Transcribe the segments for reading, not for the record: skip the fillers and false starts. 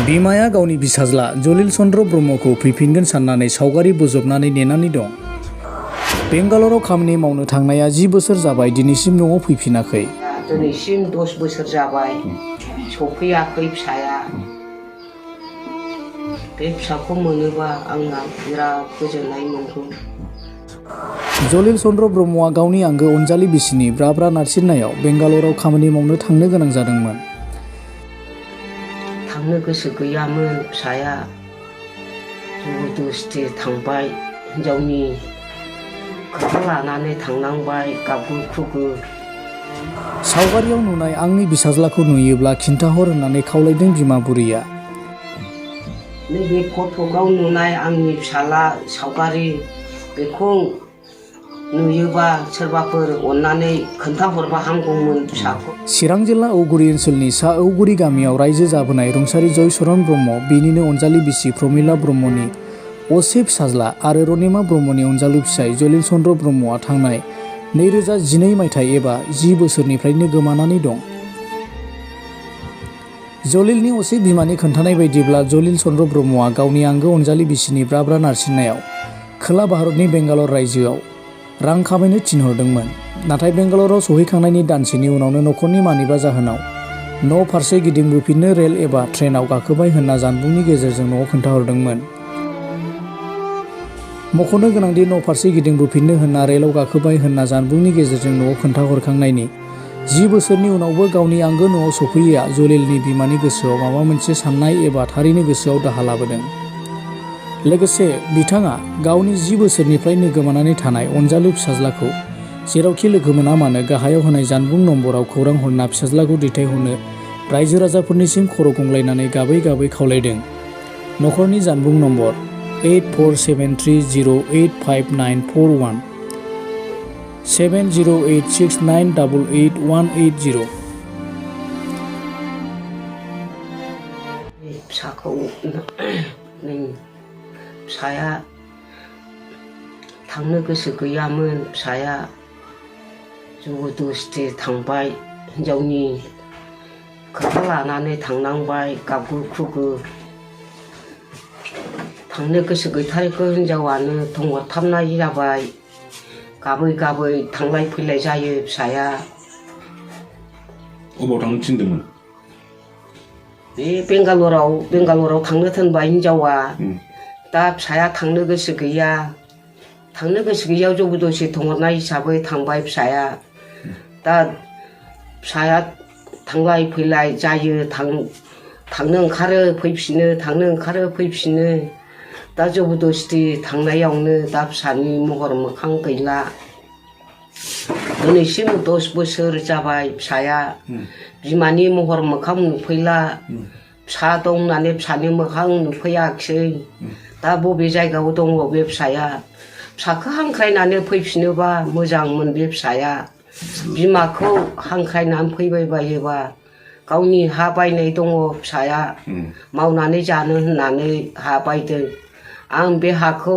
बिमाया गावनि बिसाज्ला जलिल चन्द्र ब्रह्मखौ फैफिनगोन साननानै सावगारि बोजबनानै नेनानै दं। बेंगालराव खामानि मावनो थांनाया 10 बोसोर जाबाय दिनैसिम न'आव फैफिनाखै। दिनैसिम 10 बोसोर जाबाय सफैयाखै फिसाया। बे फिसाखौ मोनोबा आंहा बिराद गोजोननाय मोनगौ। जलिल चन्द्र ब्रह्मआ गावनि आंगो अनजालि बिसिनि ब्रा नारसिननायाव बेंगालराव खामानि मावनो थांनो गोनां जादोंमोन। थांनो गोसो गैयामोन फिसाया जबरदस्ति थांबाय। हिनजावनि खोथा लानानै थांनांबाय गाबगु खुगु। सावगारियाव नुनाय आंनि बिसाज्लाखौ नुयोब्ला खिन्थाहर होननानै खावलायदों बिमा बुरैया। नैबे फट'आव नुनाय आंनि फिसाला सावगारि बेखौ नुयोबा सोरबाफोर अननानै खोन्थाहरबा हामगौमोन फिसाखौ। चिरां जिल्ला औगुरि ओनसोलनि सा औगुरि गामियाव रायजो जाबोनाय रुंसारि जयचरन ब्रह्म बिनिनो अनजालि बिसि प्रमिला ब्रह्मनि असे फिसाज्ला आरो रनिमा ब्रह्मनि अनजालु फिसाय जलिल चन्द्र ब्रह्मआ थांनाय 2012 मायथाइ एबा 10 बोसोरनिफ्रायनो गोमानानै दं। जलिलनि असे बिमानि खोन्थानाय बायदिब्ला जलिल चन्द्र ब्रह्मआ गावनि आंगो अनजालि बिसिनि ब्रा नारसिननायाव खोला भारतनि बेंगालर रायजोआव रां खामायनो थिनहरदोंमोन। नाथाय बेंगालराव सहैखांनायनि दानसेनि उनावनो नखरनि मानिबा जाहोनाव न' फारसे गिदिंबोफिननो रेल एबा ट्रेनाव गाखोबाय होनना जानबुंनि गेजेरजों न'आव खोन्थाहरदोंमोन। मख'नो गोनांदि न' फारसे गिदिंबोफिननो होनना रेलाव गाखोबाय होनना जानबुंनि गेजेरजों न'आव खोन्थाहरखांनायनि 10 बोसोरनि उनावबो गावनि आंगो न'आव सफैयैया जलिलनि बिमानि गोसोआव माबा मोनसे साननाय एबा थारैनो गोसोआव दाहा लाबोदों। लोगोसे बिथाङा गावनि 10 बोसोरनिफ्रायनो गोमानानै थानाय अनजालु फिसाज्लाखौ जेरावखि लोगो मोना मानो गाहायाव होनाय जानबुं नम्बराव खौरां हरना फिसाज्लाखौ दैथायहरनो रायजो राजाफोरनिसिम खर' गंग्लायनानै गाबै गाबै खावलायदों। नखरनि जानबुं नम्बर 8473085941 7086988180। फिसाखौ फिसाया थांनो गोसो गैयामोन फिसाया जबरदस्ति थांबाय। हिनजावनि खोथा लानानै थांनांबाय गाबगु खुगु। थांनो गोसो गैथारैखौ हिनजावानो थंहरथाबनाय जाबाय। गाबै गाबै थांलाय फैलाय जायो फिसाया। अबाव थांनो थिनदोंमोन? बे बेंगालराव थांनो थिनबाय हिनजावा। दा फिसाया थांनो गोसो गैया। थांनो गोसो गैयैयाव जबरदस्ति थंहरनाय हिसाबै थांबाय फिसाया। दा फिसाया थांलाय फैलाय जायो थांनो ओंखारो फैफिनो थांनो ओंखारो फैफिनो। दा जबरदस्ति थांनायावनो दा फिसानि महर मोखां गैला। दिनैसिम 10 बोसोर जाबाय फिसाया बिमानि महर मोखां नुफैला। फिसा दं होननानै फिसानि मोखां नुफैयाखिसै। दा बबे जायगायाव दङ बे फिसाया? फिसाखौ हांख्रायनानै फैफिनोबा मोजांमोन बे फिसाया। बिमाखौ हांख्रायनानै फैबाय बायोबा गावनि हा बायनाय दङ फिसाया मावनानै जानो होननानै हा बायदों। आं बे हाखौ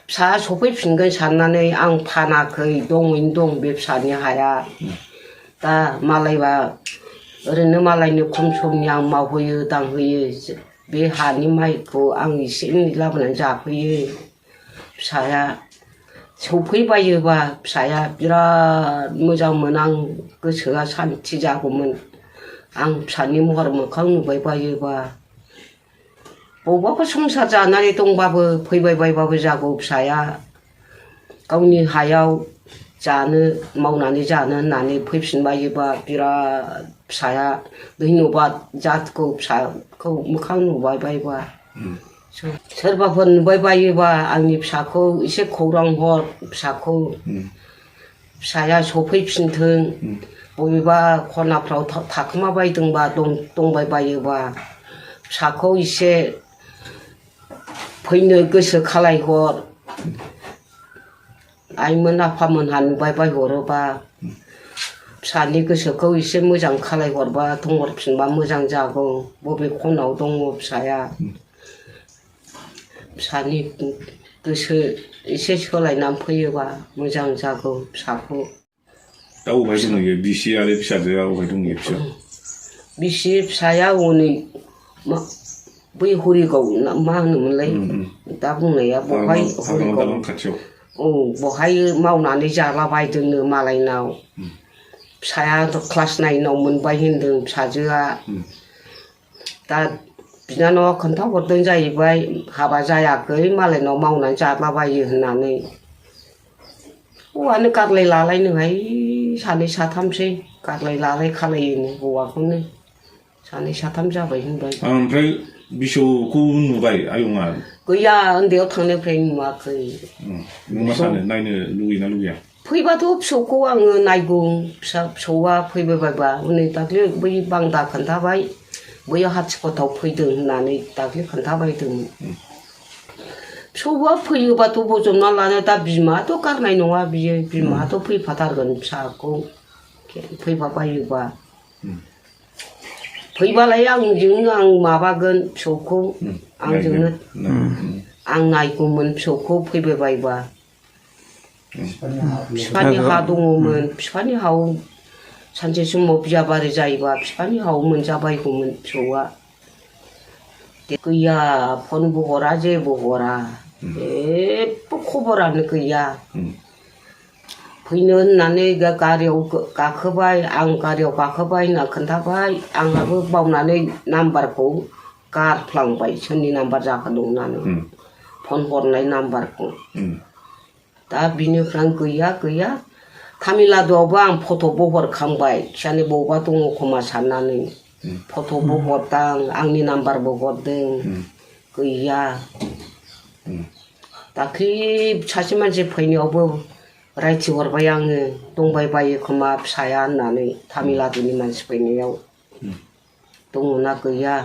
फिसा सफैफिनगोन साननानै आं फानाखै दङैनो दं बे फिसानि हाया। दा मालायबा ओरैनो मालायनो खम समनि आं मावहोयो दांहोयो। बे हानि माइखौ आं एसे एनै लाबोनानै जाफैयो। फिसाया सफैबायोबा फिसाया बिराद मोजांमोन। आं गोसोआ सान्थि जागौमोन। आं फिसानि महर मोखां नुबाय बायोबा बबावबाफोर संसार जानानै दंबाबो फैबाय बायबाबो जागौ फिसाया। गावनि हायाव मावनानै जानो होननानै फैफिनबायोबा बिराद फिसाया धन्यबाद जाथगौ। फिसाखौ मोखां नुबाय बायबा सोरबाफोर नुबाय बायोबा आंनि फिसाखौ एसे खौरां हर। फिसाया सफैफिनथों। बबेबा खनाफ्राव थाखोमाबायदोंबा दंबाय बायोबा फिसाखौ एसे फैनो गोसो खालायहर। आइमोन आफामोनहा नुबाय बायहरोबा फिसानि गोसोखौ एसे मोजां खालायहरबा थंहरफिनबा मोजां जागौ। बबे खनायाव दङ फिसाया? फिसानि गोसो एसे सोलायनानै फैयोबा मोजां जागौ फिसाखौ। दा अबेहाय दंहैयो बिसि आरो फिसाजोआ अबेहाय दंहैयो? बिसि फिसाया हनै बै हरिगाव ना मा होनोमोनलाय दा बुंनाया बहाय हाग्रामा दालां खाथियाव औ बहाय मावनानै जालाबायदोंनो मालायनाव फिसाया क्लास 9आव मोनबाय होनदों फिसाजोआ दा बिनानावा खोन्थाहरदों जाहैबाय हाबा जायाखै मालायनाव मावनानै जालाबायो होननानै हौवानो गारलाय लालायनोहाय सानै साथामसै गारलाय लालाय खालायोनो हौवाखौनो सानै साथाम जाबाय होनबाय ओमफ्राय बिसौखौ नुबाय आयंआ गैया उन्दैयाव थांनायनिफ्राय नुवाखै नों मा सानो नायनो लुगैना लुगैया फैबाथ' फिसौखौ आङो नायगौ फिसौआ फैबायबा हनै दाख्लै बै बांदा खोन्थाबाय बैयाव हाथिखटाव फैदों होननानै दाख्लै खोन्थाबायदोंमोन फिसौआ फैयोबाथ' बजबना लानो दा बिमायाथ' गारनाय नङा बियो बिमायाथ' फैफाथारगोन फिसाखौ फैफाबायोबा फैबालाय आंजोंनो आं माबागोन फिसौखौ आंजोंनो आं नायगौमोन फिसौखौ फैबायबायबा बिफानि हा दङमोन बिफानि हायाव सानसे समाव बियाबारि जायोबा बिफानि हायाव मोनजाबायगौमोन फिसौआ गैया फनबो हरा जेबो हरा जेबो खबरानो गैया फैनो होननानै गारियाव गाखोबाय आं गारियाव गाखोबाय होनना खोन्थाबाय आंहाबो बावनानै नाम्बारखौ गारफ्लांबाय सोरनि नाम्बार जाखोनो होननानै फन हरनाय नाम्बारखौ दा बिनिफ्राय गैया तामिलनाडुआवबो आं फट'बो हरखांबाय खिजानि बबावबा दङ खोमा साननानै फट'बो हरदां आंनि नाम्बारबो हरदों गैया दाख्लि सासे मानसि फैनायावबो रायथिहरबाय आङो दंबायबायो खोमा फिसाया होननानै तामिलनाडुनि मानसि फैनायाव दङना गैया